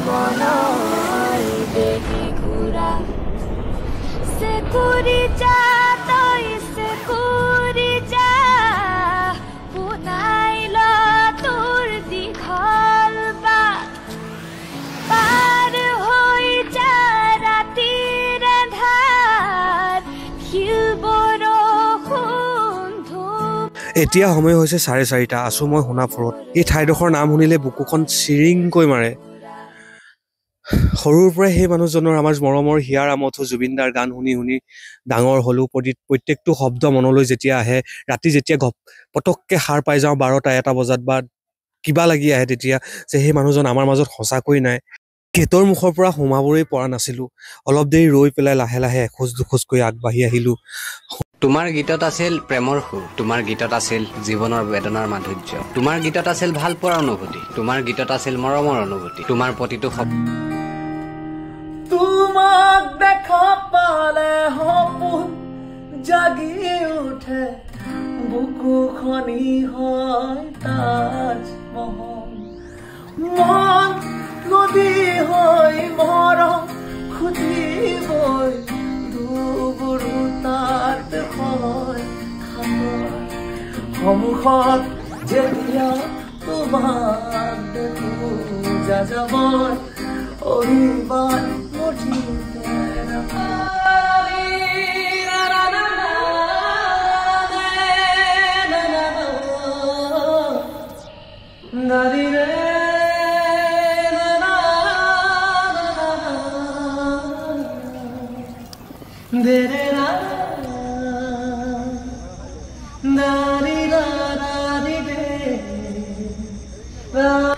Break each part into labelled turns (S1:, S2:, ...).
S1: মনৰ বেলি ঘূৰা। চেকুৰি যা, তই চেকুৰি যা, পোনাই ল তোৰ দীঘল বাট, পাৰ হৈ যা ৰাতিৰ আন্ধাৰ, শিল বৰষুণ ধুম।
S2: এতিয়া সময় হৈছে 4:30। আছোঁ মই সোণাপুৰত। এই ঠাইডোখৰ নাম শুনিলে বুকুখন চিৰিংকৈ মাৰে। সৰুৰ পৰাই সেই মানুহজনৰ, আমাৰ মৰমৰ হিয়াৰ আমঠু জুবিনদাৰ গান শুনি শুনি ডাঙৰ হ'লোঁ। প্ৰত্যেকটো শব্দ মনলৈ যেতিয়া আহে, ৰাতি যেতিয়া ঘপ পটককৈ সাৰ পাই যাওঁ 12টা 1টা বজাত বা কিবা লাগি আহে, তেতিয়া যে সেই মানুহজন আমাৰ মাজত সঁচাকৈ নাই। গেটৰ মুখৰ পৰা সোমাবই পৰা নাছিলোঁ। অলপ দেৰি ৰৈ পেলাই লাহে লাহে এখোজ দুখোজকৈ আগবাঢ়ি আহিলোঁ।
S3: তোমাৰ গীতত আছিল প্ৰেমৰ সুৰ, তোমাৰ গীতত আছিল জীৱনৰ বেদনাৰ মাধুৰ্য, তোমাৰ গীতত আছিল ভাল পোৱাৰ অনুভূতি, তোমাৰ গীতত আছিল মৰমৰ অনুভূতি, তোমাৰ প্ৰতিটো শব্দ।
S4: তোমাক দেখা পালে সপোন জাগি উঠে, বুকুখনি হয় তাজমহল, মন নদী হৈ মৰম খুজিবই, দুবৰু তাত হয় সাগৰ। সন্মুখত যেতিয়া তোমাক দেখো, যাযাবৰ অভিমান মুঠিতে ৰাখো।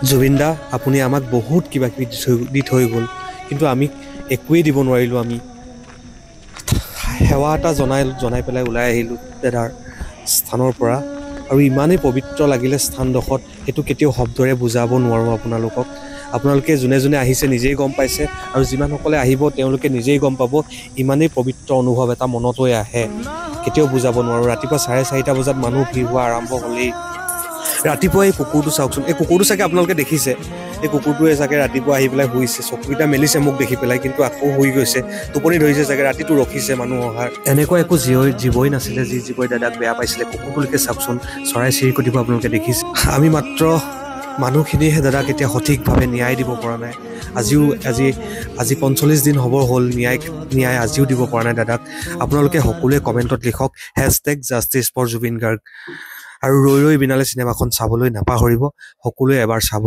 S2: জুবিন দা, আপুনি আমাক বহুত কিবা কিবি দি থৈ গ'ল, কিন্তু আমি একোৱেই দিব নোৱাৰিলোঁ। আমি সেৱা এটা জনাই জনাই পেলাই ওলাই আহিলোঁ দাদাৰ স্থানৰ পৰা। আৰু ইমানেই পবিত্ৰ লাগিলে স্থানডোখৰত, সেইটো কেতিয়াও শব্দৰে বুজাব নোৱাৰোঁ আপোনালোকক। আপোনালোকে যোনে যোনে আহিছে নিজেই গম পাইছে, আৰু যিমানসকলে আহিব তেওঁলোকে নিজেই গম পাব। ইমানেই পবিত্ৰ অনুভৱ এটা মনলৈ আহে, কেতিয়াও বুজাব নোৱাৰোঁ। ৰাতিপুৱা 4:30 বজাত মানুহ ভিৰ হোৱা আৰম্ভ হ'লেই। ৰাতিপুৱা এই কুকুৰটো চাওকচোন, এই কুকুৰটো চাগে আপোনালোকে দেখিছে। এই কুকুৰটোৱে চাগে ৰাতিপুৱা আহি পেলাই শুইছে, চকুকেইটা মেলিছে মোক দেখি পেলাই, কিন্তু আকৌ শুই গৈছে। টোপনি ধৰিছে চাগে, ৰাতিটো ৰখিছে মানুহ অহাৰ। এনেকুৱা একো জীৱই নাছিলে যি জীৱই দাদাক বেয়া পাইছিলে। কুকুৰটোলৈকে চাওকচোন, চৰাই চিৰিকটিবোৰ আপোনালোকে দেখিছে। আমি মাত্ৰ মানুহখিনিয়েহে দাদাক এতিয়া সঠিকভাৱে ন্যায় দিব পৰা নাই। আজিও আজি আজি 45 দিন হ'বৰ হ'ল, ন্যায় আজিও দিব পৰা নাই দাদাক। আপোনালোকে সকলোৱে কমেণ্টত লিখক #JusticeForZubeenGarg। আৰু ৰৈ ৰৈ বিনালে চিনেমাখন চাবলৈ নাপাহৰিব, সকলোৱে এবাৰ চাব।